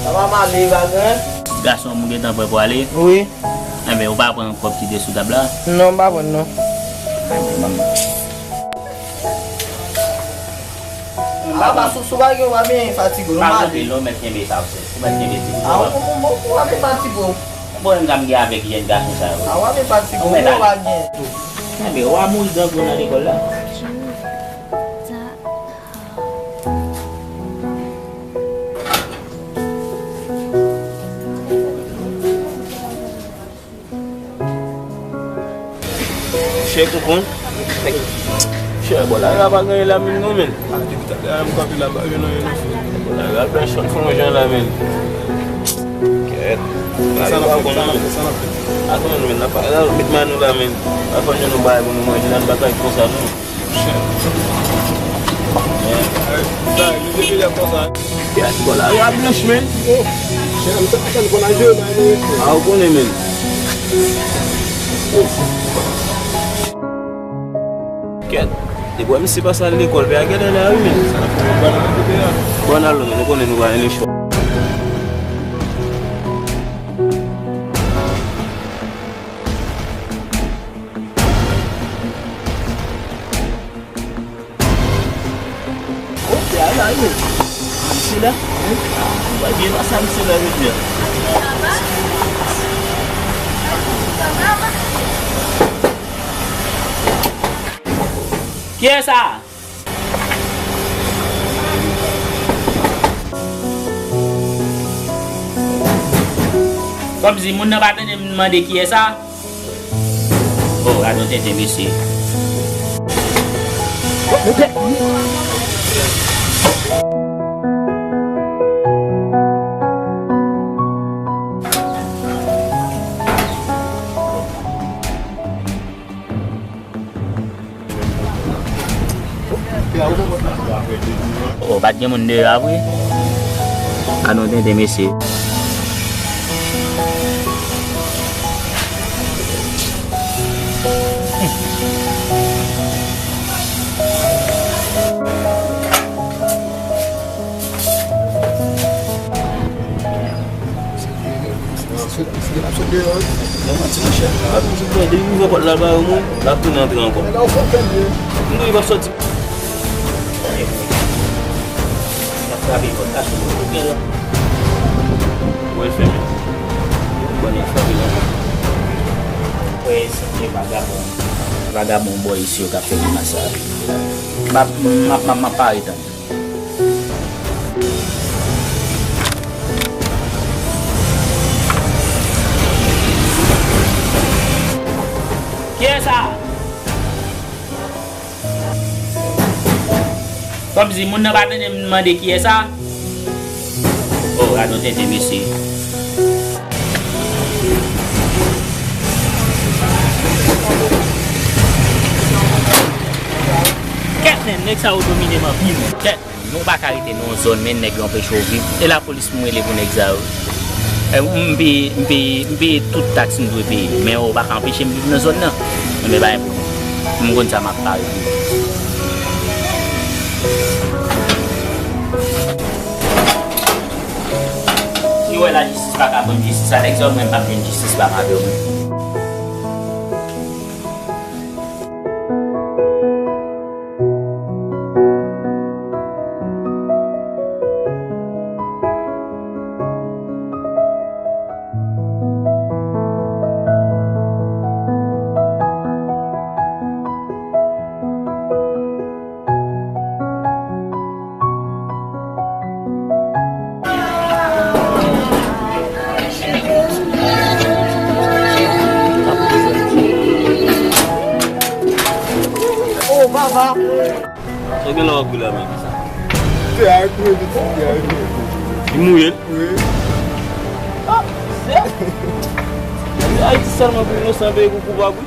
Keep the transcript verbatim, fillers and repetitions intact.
Sa va m ale, pa gen? Gason, m gentan prè pou ale. Wi. Enben, ou pa pran kòb ki te sou tab la? Non, m pa pran, non. Enben, ban m. Apa, si, si w pa gen, w pa byen fatige w, non, m ale. Pa gen anpil, non, mèt kenbe sa, ou mèt kenbe ti. A, ou, ou, ou, ou pa byen fatige w. Pwoblèm sa m gen avèk jèn gason sa yo. A, w pa byen fatige w, ou pa gen. Enben, w a mouri grangou nan lekòl la. Chè konprann. Chè, bò, lari a pa gen anyen la menm non, menm. A, depi talè a m kanpe la, m pa jwenn anyen non, frè. Bò, lari a byen chòt fon jan la, menm. Kèt. Sa n ap fè, sa n ap fè, sa n ap fè. Atann, menm, n ap met men nou la, menm. N ap fè nou bagay pou nou manje la, nou pa ka konsa non. Kèt, bò, lari a blanch, menm. A, ou konnen, menm. Kèt, depi w wè misye pa sal lekòl, pè a genlè la, wi, menm. Bòn al non, menm, nou konnen nou pa gen lechwa. Misye la? Wi. Mwen byen pase a misye la jodi a. Kiyès sa? Kòmsi moun nan pa tande m mande kiyès sa? Oh, gad yon tenten mesye. Oh, pa t gen moun deyò a vre? Gad yon tenten mesye. Misye ap sot deyò, wi. Nan manti, monchè. Depi m ouvè pòt la ba yo, mwen, l ap tounen antre ankò. Nèg la, ou fè pèl vre. M di li p ap sòti. L ap frape pòt la sou mwen. Wè l fèmen. Bon, nèg frape la. Wè, se vagabon. Vagabon bò isi yo k ap fè grimas sa. M ap, m ap, m ap, m ap pare tann. Kiyès sa? Kòmsi moun nan pa tande m mande kiyès sa? Oh, gad yon tenten mesye. Kèt, men nèg sa yo domine m anpil. Kèt, nou pa ka rete nan yon zòn, men nèg yo anpeche w viv. E lapolis pou m rele pou nèg sa yo? E, m peye, m peye, m peye tout taks m dwe peye, men yo pa ka anpeche m viv nan zòn nan. Enben, pa gen pwoblèm. M konn sa m ap pare pou. Si w wè lajistis pa ka ban m jistis, sa nèg sa yo, mwen m p ap jwenn jistis pa m avè w menm. Oh, papa! Sa gen la w ap ri la menm? Se a tou, epi ti fi a tou. Li mouye l? Wi. Ah, se. Ayiti sèlman pou inosan peye pou koupab, wi.